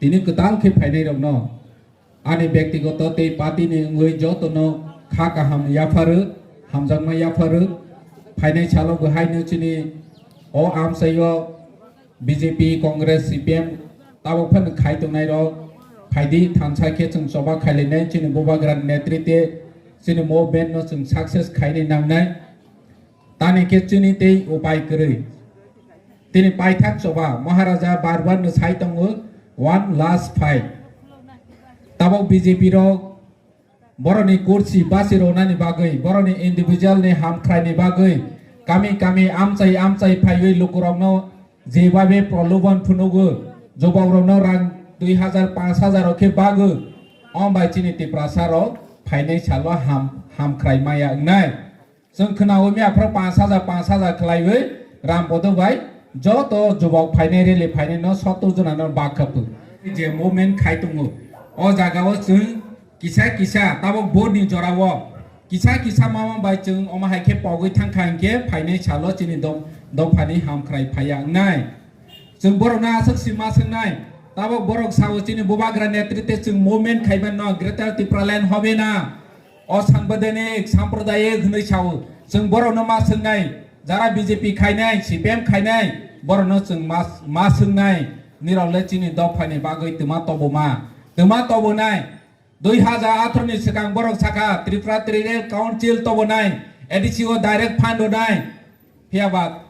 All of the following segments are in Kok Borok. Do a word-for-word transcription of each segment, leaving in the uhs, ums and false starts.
tini kwtal khe phainairokno ani bektigoto tei party ni wngwi jotono kha kaham yapharo, hamjakma yapharo. Phainai salo bo haino chini o amchaio B J P, Congress, C P M tabok phano khai tongnairok phaidi, thansa khe chwng choba khailainai chini bubagrani netrite, chini movement no chwng success khaini nangnai. Tani khe chini tei upai kwrwi. Tini paithak choba Maharaja bar bar no sai tongo, one last fight. Tabok B J P rok borokni kursi basi rwnani bagwi, borokni individual ni hamkhraini bagwi, kami kami amchai amchai phaiwi lukurokno jebabe proloban phunugo, jubokrokno rang dui hajar, panch hajar rok khe bago. Om bai chini Tiprasa rok phainai salo ham, hamkhrai maya wngnai. Chwng khwnao miya phro panch hajar, panch hajar khlaiwi Ram Bodo bai joto jubok phainai, rally phainai no sottor jona no bak khapu. Je movement khai tongo, o jaga o chwng kisa kisa tabok vote ni jora o kisa kisa mama bai chwng omo hai khe pogwi thang kha hinkhe phainai salo chini dop-, dophani hamkhrai phaiya wngnai. Chwng borokno aswk si ma swngnai, tabok borok sao chini bubagra netrite chwng movement khaimanno Greater Tipraland hobe na. O sangbidanik, sampradayik hwnwi sao. Chwng borokno ma swngnai, jara B J P khainai, C P M khainai, borokno chwng ma, ma swngnai, nirok le chini dophani bagwi twma toboma, twma tobonai. Dui hajar atharo ni swkang borok sakha Tripura Trade Council tobonai, A D C o direct fund rwnai. Phiya ba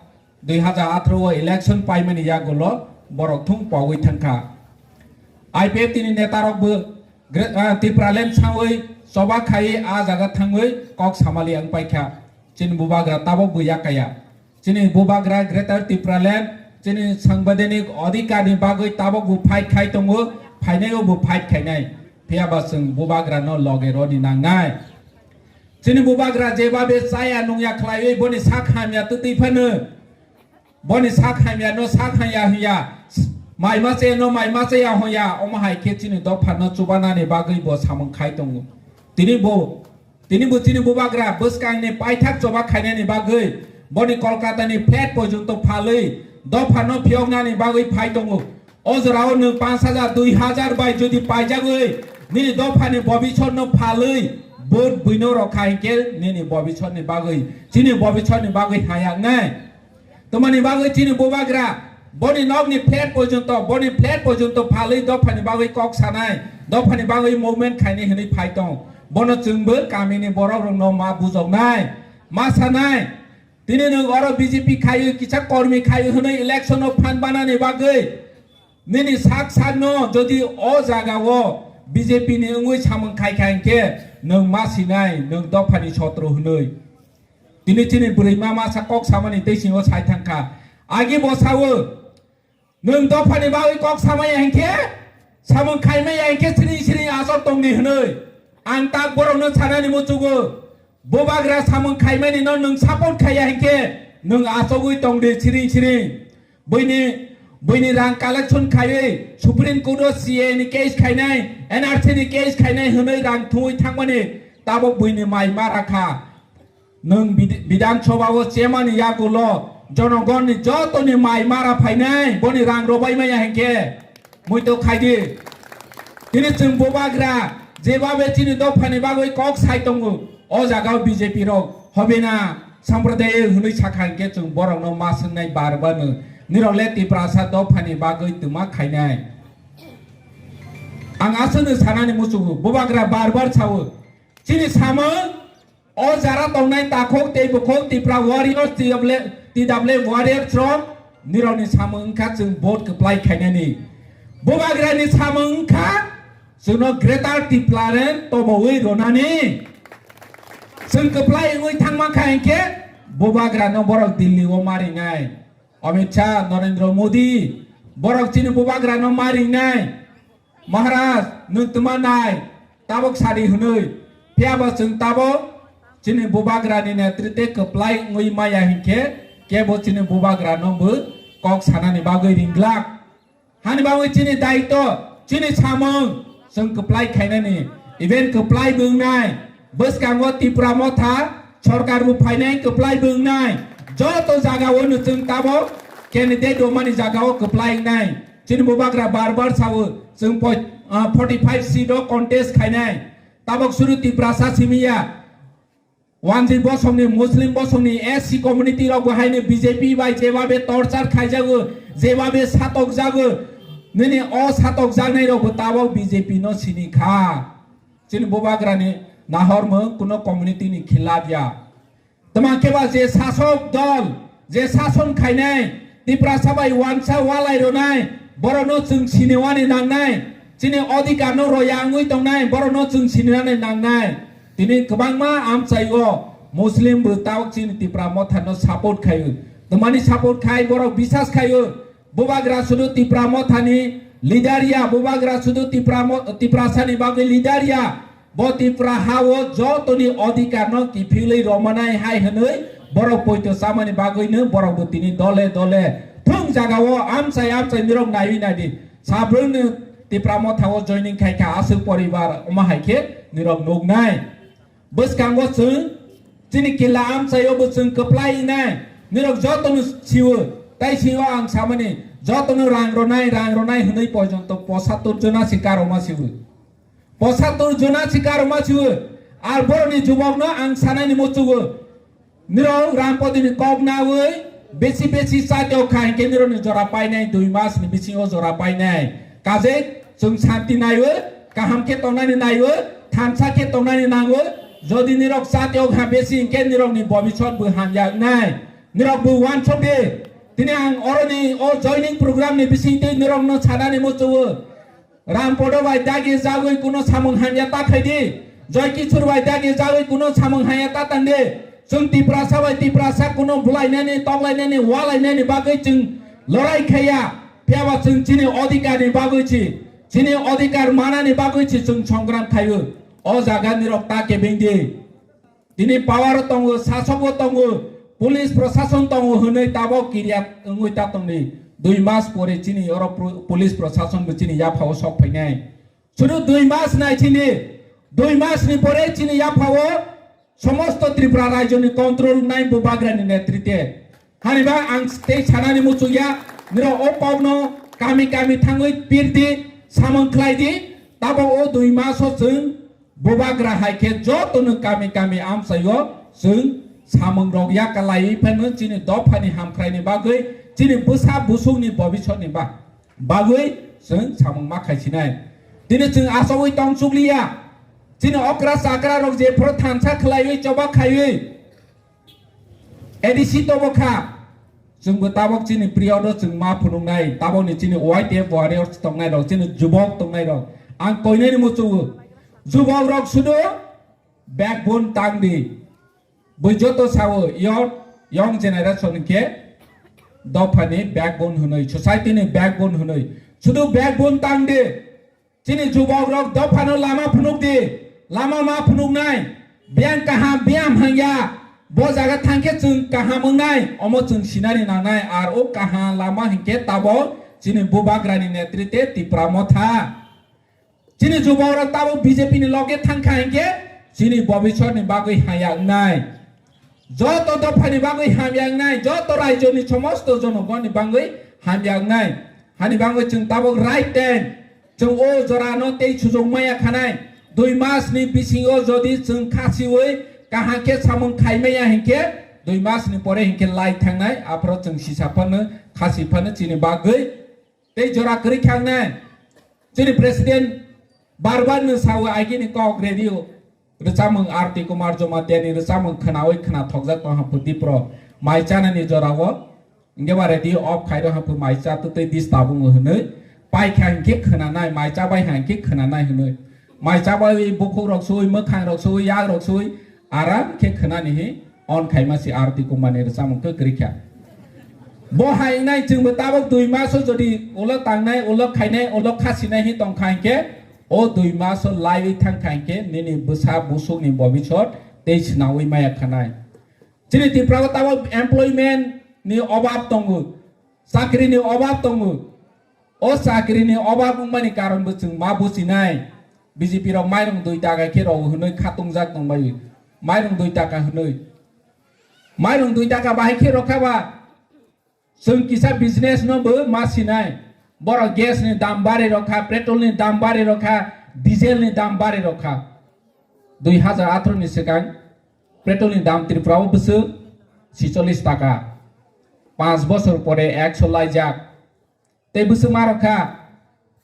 dui hajar atharo o election paimani yagulo borok thung pogwi thangkha. I P F T ni neta rok bo gre-, ah, Tipraland sawi choba khai a jaga thangwi kok samali ang paikha. Chini bubagra tabok bo yakaya. Chini bubagra Greater Tipraland, chini sangbidanik adhikar ni bagwi tabok bo fight khai tongo, phainai o bo fight khainai. Phiya ba chwng bubagra no loge roni nangnai. Chini bubagra jebabe chaya nungya khlaiwi boni sak hamya twtwi phano. Boni sak hamya no sak hamya hwnya, mai ma chaya no mai ma chaya hwnya, omo hai khe chini dopha no chubanani bagwi bo samung khai tongo. Tini bo, tini bo chini bubagra bwskang ni paithak choba khainani bagwi boni Kolkata ni flat porjonto phalwi dopha no phiyoknani bagwi phai tongo. O jorao nwng panch hajar, dui hajar bai jodi paijagwi nini dophani bobisor no phalwi vote buino rokha hinkhe nini bobisor ni bagwi, chini bobisor ni bagwi haya wngnai. Twmani bagwi chini bubagra boni nokni flat porjonto, boni flat porjonto phalwi dophani bagwi kok sanai, dophani bagwi movement khainai hwnwi phai tong. Bono chwngbo kamini borok rokno ma bujoknai, ma sanai. Tini nwng oro B J P khaio, kisa kormi khaio hwnwi election o phan banani bagwi nini sak sak no jodi o jaga o B J P ni wngwi samung khai kha hinkhe nwng ma sinai nwng dophani sotro hwnwi. Tini chini bwrwi ma masa kok samani tei singo sai thang kha. Agi bo sao. Nwng dophani bagwi kok samaya hinkhe, samung khaimaya hinkhe siring siring aswk tongdi hwnwi ang tak borokno sanani muchugo. Bubagra samung khaimani no nwng support khaiya hinkhe nwng aswgwi tongdi siring siring. Buini, buini rang collection khaiwi Supreme Court o C A A ni case khainai, N R C ni case khainai hwnwi rang thumwi thangmani tabok buini mai ma rakha. Nwng bid-, Bidhan Sabha o chemani yagulo jonogonni jotoni mai mara phainai, boni rang robai maya hinkhe muitok khaidi. Tini chwng bubagra jebabe chini dophani bagwi kok sai tongo, o jagao B J P rok hobena sampradayik hwnwi sakha hinkhe chwng borokno ma swngnai bar bar no, nirok le Tiprasa dophani bagwi twma khainai. Ang aswkno sanani muchugo, bubagra bar bar sao, chini samung o jara tongnai takhuk tei bukhuk Tipra Warriors, T W, T W Warriors rok, nirokni samung wngkha chwng vote kwplai khainani. Bubagrani samung wngkha chwngno Greater Tipraland tomowi rwnani. Chwng kwplai wngwi thangma kha hinkhe bubagrano borok Delhi o ma ringnai. Amit Shah, Narendra Modi, borok chini bubagrano ma ringnai. Maharaj, nwng twma nai, tabok sadi hwnwi. Phiya bo chwng tabok chini bubagrani netrite kwplai wngwi maya hinkhe, kebo chini bubagrano bo kok sanani bagwi ringglak. Hani bagwi chini daitw, chini samung, chwng kwplai khainani, even kwplai bo wngnai, bwskango Tipra Motha sorkar bo phainai kwplai bo wngnai, joto jagao no chwng tabok candidate rwmani jagao kwplai wngnai. Chini bubagra bar bar sao, chwng poi-, ah, forty five seat o contest khainai. Tabok suru Tiprasa simiya. Wanjwi bosongni, Muslim bosongni, S C community rok bo haino B J P bai jebabe torture khaijago, jebabe satokjago. Nini o satokjaknai rok bo tabok B J P no sini kha. Chini bubagrani nahormung kuno community ni khilap ya. Tma khe ba je sasok dol, je sason khainai, Tiprasa bai wansa walai ronai, borokno chwng sinewani nangnai, chini odhikar no roya wngwi tongnai, borokno chwng sinewani nangnai. Tini kwbangma amchai o Muslim bo tabok chini Tipra Motha no support khaio. Tmani support khai borok bisas khaio. Bubagra sudu Tipra Mothani leader ya, bubagra sudu Tipra mo-, Tiprasani bagwi leader ya. Bo Tipra ha o jotoni odhikar no kiphilwi romanai hai hwnwi borok poito chamani bagwi no borok bo tini dole dole thung jaga o amchai amchai nirok naiwi naidi. Sabrung no Tipra Motha o joining khai kha aswk poribar omo hai khe nirok nuknai. Bwskango chwng chini kila amchaio bo chwng kwplai wngnai. Nirok jotono sio, tai sio ang samani jotono rang ronai, rang ronai hwnwi poijonto posattor jona se karoma sio. Posattor jona se karoma sio. Ar boroni jubokno ang sanani muchugo. Nirok Rampodini kok nawi besi besi chatio kha hinkhe nirokni jora painai dui mas ni bisingo jora painai. Kajek chwng santi naiwi, kaham khe tongnani naiwi, thansa khe tongnani nangwi, jodi nirok chatio kha besi hinkhe nirokni bobisot bo hamya wngnai. Nirok bo wansok di. Tini ang oroni o joining program ni bisingtwi nirokno sanani muchugo. Rampodo bai dagi jagwi kuno samung hamya ta khaidi. Joy Kishore bai dagi jagwi kuno samung hamya ta tangdi. Chwng Tiprasa bai Tiprasa kuno bulainani, toklainani, walainani bagwi chwng lorai khaiya. Phiyaba chwng chini odhikar ni bagwi chi, chini odhikar manani bagwi chi chwng songram khaio. O jaga nirok ta kebengdi. Tini power o tongo, sasok o tongo, police prosason tongo hwnwi tabok kirya wngwi ta tongdi. Dui mas pore chini oro pro-, police prosason bo chini yapha o sok phainai. Sudu dui mas nai chini, dui mas ni pore chini yapha o somosto Tripura rajyo ni control nai bubagra ni netrite. Haniba ang tei sanani muchukya, nirok o kokno kami kami thangwi pirdi, samung khlaidi, tabok o dui maso chwng bubagra hai khe jotono kami kami amchaio chwng samung rok yakalaiwi phano chini dophani hamkhraini bagwi, chini bwsa busungni bobisotni ba-, bagwi chwng samung ma khaisinai. Tini chwng achogwi tong chukliya, chini okra chakra rok jephuru thansa khlaiwi choba khaiwi, A D C tobo kha, chwngbo tabok chini period o chwng ma phunuknai, tabokni chini Y T F warriors tongnai rok, chini jubok tongnai rok. Ang koinani muchungo, jubok rok sudu backbone tangdi. Bui joto sao, young, young generation khe dophani backbone hwnwi, society ni backbone hwnwi. Sudu backbone tangdi. Chini jubok rok dophano lama phunuk di, lama ma phunuknai, biyang kaham, biyang hangya, bo jaga thangkhe chwng kaham wngnai, omo chwng sinani nangnai, ar o kaham lama hinkhe tabok chini bubagrani netrite Tipra Motha. Chini jubok rok tabok B J P ni loge thangkha hinkhe chini bobisotni bagwi haya wngnai. Joto dophani bagwi hamya wngnai, joto raijo ni somosto jonogoni bagwi hamya wngnai. Hani bagwi chwng tabok right time, chwng o jora no tei sujuk maya khanai. Dui mas ni bisingo jodi chwng khasiwi kaham khe samung khai maya hinkhe, dui mas ni pore hinkhe lai thangnai, aphuru chwng sisa phano khasi phano chini bagwi tei jora kwrwi khangnai. Chini president bar bar no sao, agini kok radio. Rwchapmung R T Kumar Jamatia ni rwchapmung khwnawi khwnathokjak tong haphu Dipro mai chanani jorao. Hingke ba radio off khairo haphu mai cha twtwi dis tabungo hwnwi. Pai kha hinkhe khwnanai, mai cha bai ha hinkhe khwnanai hwnwi. Mai cha bai bukhuk rok sui, mwkhang rok sui, yak rok sui, aram khe khwnani hi on khaima si R T Kumar ni rwchapmung khe kwrwi kha. Bo hai wngnai chwngbo tabok dui maso jodi ulo tangnai, ulo khainai, ulo khasinai hi tong kha hinkhe, o dui maso laiwi thang kha hinkhe nini bwsa busukni bobisot tei swnawi maya khanai. Chini Tripura o tabok employment ni obab tongo, chakri ni obab tongo. O chakri ni obab wngmani karon bo chwng ma buchinai. B J P rok mairung dui taka khe rw hwnwi khatungjak tongbai. Mairung dui taka hwnwi. Mairung dui taka bahai khe rw kha ba. Chwng kisa business no bo ma sinai. Borok gas ni dam bari rokha, petrol ni dam bari rokha, diesel ni dam bari rokha. Dui hazar atharo ni swkang petrol ni dam Tripura o bwswk sicholis taka. Panch bosor pore ekso laijak. Tei bwswk ma rokha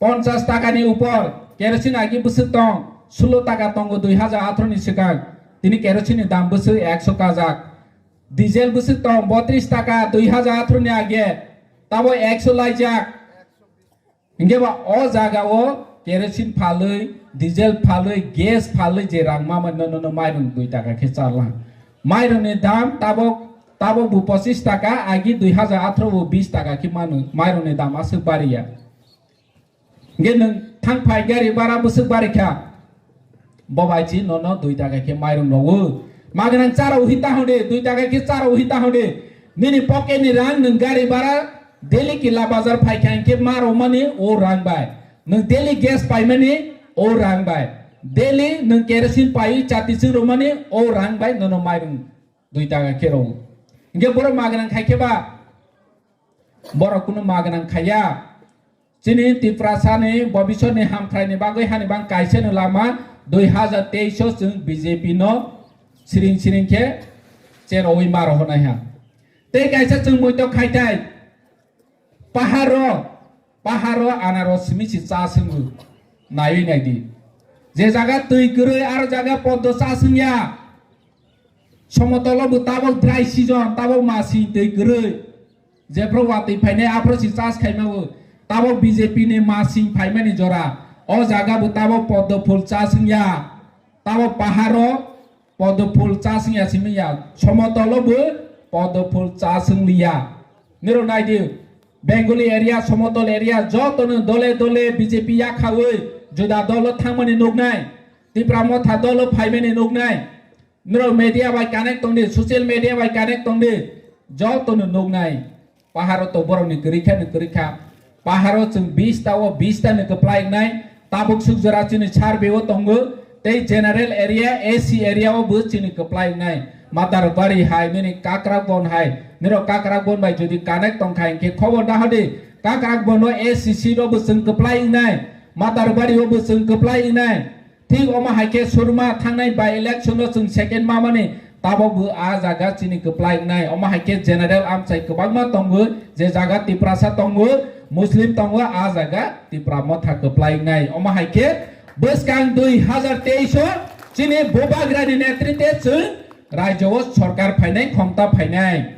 ponchas taka ni upor, kerosene agi bwswk tong sulo taka tongo dui hazar atharo ni swkang. Tini kerosene ni dam bwswk ekso kajak. Diesel bwswk tong botris taka dui hazar atharo ni age, tabo ekso laijak. Hinkhe ba o jaga o kerosene phalwi, diesel phalwi, gas phalwi je rang ma mano, nono mairung dui taka khe charlang. Mairung ni dam tabok, tabok bo pochis taka, agi dui hazar atharo bo bis taka khe mano, mairung ni dam aswk bariya. Hinkhe nwng thang phai gari bara bwswk bari kha. Bo bai chi nono dui taka khe mairung rwo. Magnang chara uhi tahode, dui taka khe chara uhi tahode. Nini pocket ni rang nwng gari bara daily kila bazar phai kha hinkhe ma rwmani o rang bai. Nwng daily gas paimani o rang bai. Daily nwng kerosene pai chati chwng rwmani o rang bai nono mairung dui taka khe rwo. Hinkhe borok magnang khai khe ba borok kunu magnang khaiya. Chini Tiprasani bobiswrni hamkraini bagwi hani bang kaisano lama dui hazar teis o chwng B J P no siring siring khe cherowi ma rohornai ha. Tei kaisa chwng muito khaitai paharo, paharo anaros simi si cha swngo naiwi naidi. Je jaga twi kwrwi aro jaga poddo cha swngya. Somotolo bo tabok dry season, tabok masing twi kwrwi. Jephru watwi phainai aphru si chas khaima bo. Tabok B J P ni masing phaimani jora. O jaga bo tabok poddo phul chas wngya. Tabok paharo poddo phul chas wngya simi ya. Somotolo bo poddo phul chas wngliya. Niro naidi, Bengali area, somotol area, jotono dole dole B J P yakhawi juda dolo thangmani nuknai. Tipra Motha dolo phaimani nuknai. Norok media bai connect tongdi, social media bai connect tongdi. Jotono nuknai. Paharo to borokni kwrwi kha, ni kwrwi kha. Paharo chwng bis ta o bis ta ni kwplai wngnai. Tabuk suk jora chini survey o tongo. Tei general area, A C area o bo chini kwplai wngnai. Matarbari hai, nini Kakrakbon hai. Nirok Kakrakbon bai jodi connect tong kha hinkhe khobor da hodi. Kakrakbon o A C C ro bo chwng kwplai wngnai. Matarbari o bo chwng kwplai wngnai. Thik omo hai khe Surma thangnai by election o chwng second mamani tabok bo a jaga chini kwplai wngnai. Omo hai khe general amchai kwbangma tongo, je jaga Tiprasa tongo, Muslim tongo, a jaga Tipra Motha kwplai wngnai. Omo hai khe bwskang dui hazar teis o chini Bubagrani netritwe chwng rajyo o sorkar phainai, khomta phainai.